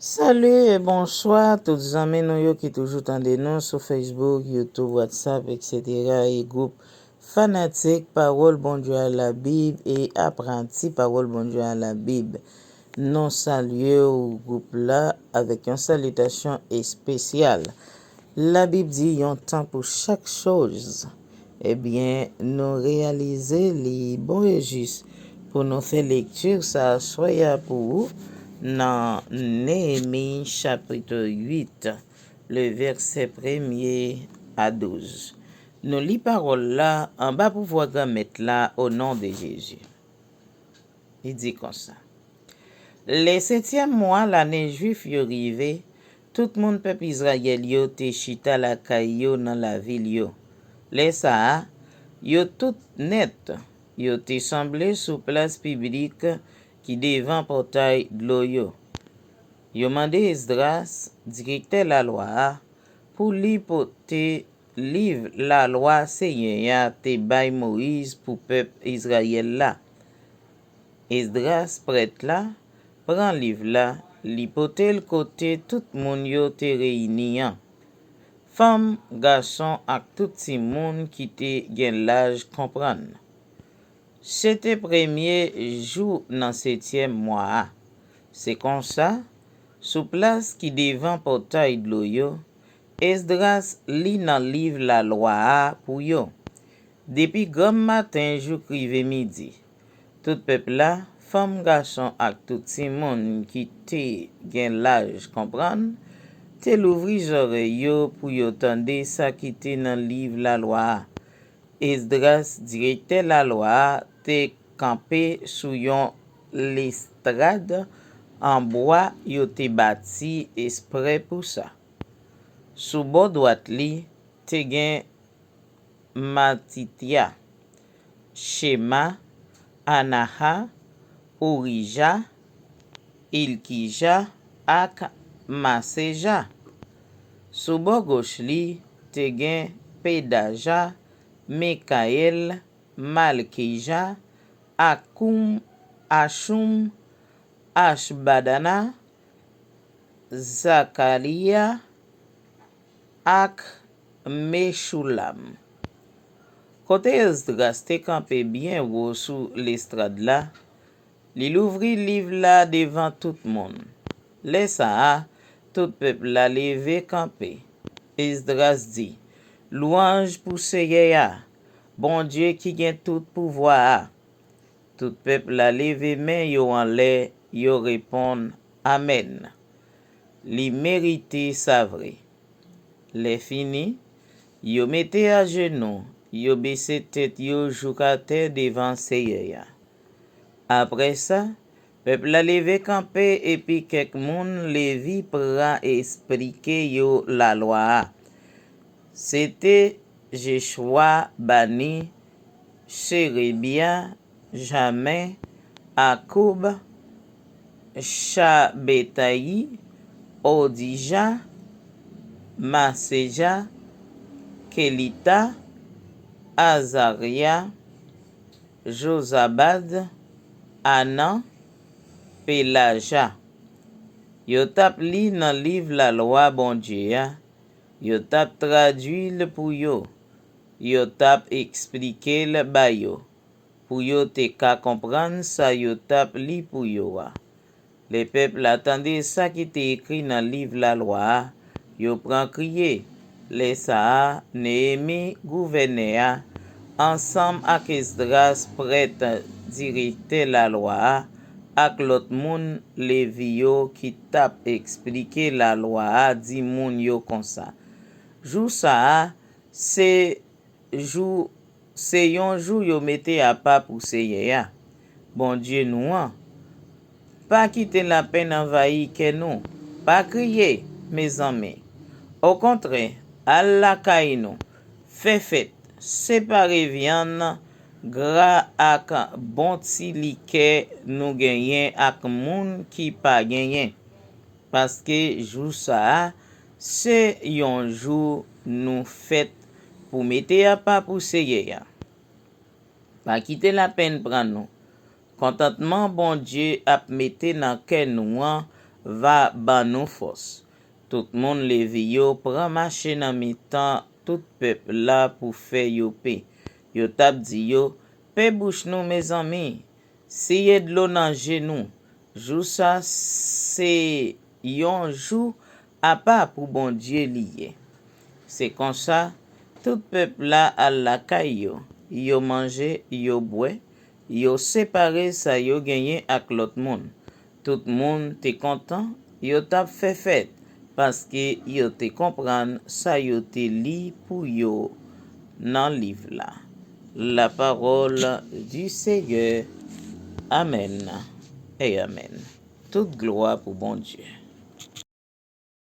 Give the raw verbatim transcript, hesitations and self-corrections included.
Salut et bonsoir tout zanmi nou yo ki toujou tande nou sou Facebook, YouTube, WhatsApp, et cetera e gwoup fanatik Pawòl Bondye a Labib e apranti Pawòl Bondye a Labib. Nou salye w gwoup la avèk yon salitasyon espesyal. Labib di yon tan pou chak choz. Ebyen, nou reyalize li bon e jis pou nou fè lekti sa a swè a pou ou nan Neyemi chapit uit, le vèsè premye a douz. Nou li pawòl la anba pouvwa Granmèt la, o non de Jezi. Li di konsa, lè setyèm mwa lannen Jwif yo rive, tout moun pèp Izrayèl yo te chita lakay yo nan lavil yo. Lè sa a, yo tout nèt, yo te sanble sou plas piblik ki devan pòtay dlo yo. Yo mande Esdras, direktè lalwa a, pou li pote liv lalwa Seyè a te bay Moyiz pou pèp Izrayèl la. Esdras, prèt la, pran liv la, li pote l kote tout moun yo te reyini an, fanm, gason ak tout timoun ki te gen laj konprann. Se te premye jou nan setyèm mwa a. Se konsa, sou plas ki devan pòtay dlo yo, Esdras li nan liv lalwa a pou yo. Depi granm maten jouk rive midi, tout pèp la, fanm, gason ak tout timoun ki te gen laj konprann, te louvri zòrèy yo pou yo tande sa ki te nan liv lalwa a. Esdras, direktè lalwa a, te kanpe sou yon lestrad an bwa yo te bati espre pou sa. Sou bò dwat li, te gen Matitya, Chema, Anaha, Ourija, Ilkija ak Maseja. Sou bò goch li, te gen Pedaja, Mikayèl, Malkija, Akoum, Achum, Ashbadana, Zakaliya ak Mechoulam. Kote Esdras te kanpe byen wo sou lestrad la, li louvri liv la devan tout moun. Lè sa a, tout pèp la leve kanpe. Esdras di, lwanj pou Seyè a, Bondye ki gen tout pouvwa a. Tout pèp la leve men yo anlè, yo reponn, Amèn. Li merite sa vre. Lè fini, yo mete ajenou, yo bese tèt yo jouk atè devan Seyè a. Apre sa, pèp la leve kanpe epi kèk moun Levi pran esplike yo lalwa a. Se te Jechwa, Bani, Cherebya, Jamin, Akoub, Chabetayi, Odija, Maseja, Kelita, Azarya, Jozabad, Anan, Pelaja. Yo t ap li nan liv lalwa Bondye a, yo t ap tradui l pou yo, yo t ap eksplike l ba yo, pou yo te ka konprann sa yo t ap li pou yo a. Lè pèp la tande sa ki te ekri nan liv lalwa a, yo pran kriye. Lè sa a, Neyemi, gouvènè a, ansanm ak Esdras, prèt, direktè lalwa a, ak lòt moun Levi yo ki t ap eksplike lalwa a, di moun yo konsa, jou sa a, se jou, se yon jou yo mete apa pou Seyè a, Bondye nou an. Pa kite lapenn anvayi kè nou. Pa kriye, mezanmi. Okontrè, al lakay nou, fè fèt, separe vyann gra ak bon ti likè nou genyen ak moun ki pa genyen. Paske jou sa a, se yon jou nou fèt pou mete apa pou Seyè a. Pa kite lapenn pran nou. Kontantman Bondye ap mete nan kè nou an va ban nou fòs. Tout moun Levi yo pran mache nan mitan tout pèp la pou fè yo pe. Yo t ap di yo, pe bouch nou, mezanmi, siye dlo nan je nou. Jou sa se yon jou apa pou Bondye li ye. Se konsa, tout pèp la al lakay yo, yo manje, yo bwè, yo separe sa yo genyen ak lòt moun. Tout moun te kontan, yo t ap fè fèt, paske yo te konprann sa yo te li pou yo nan liv la. La parole du Seigneur. Amen et amen. Tout glwa pou Bondye.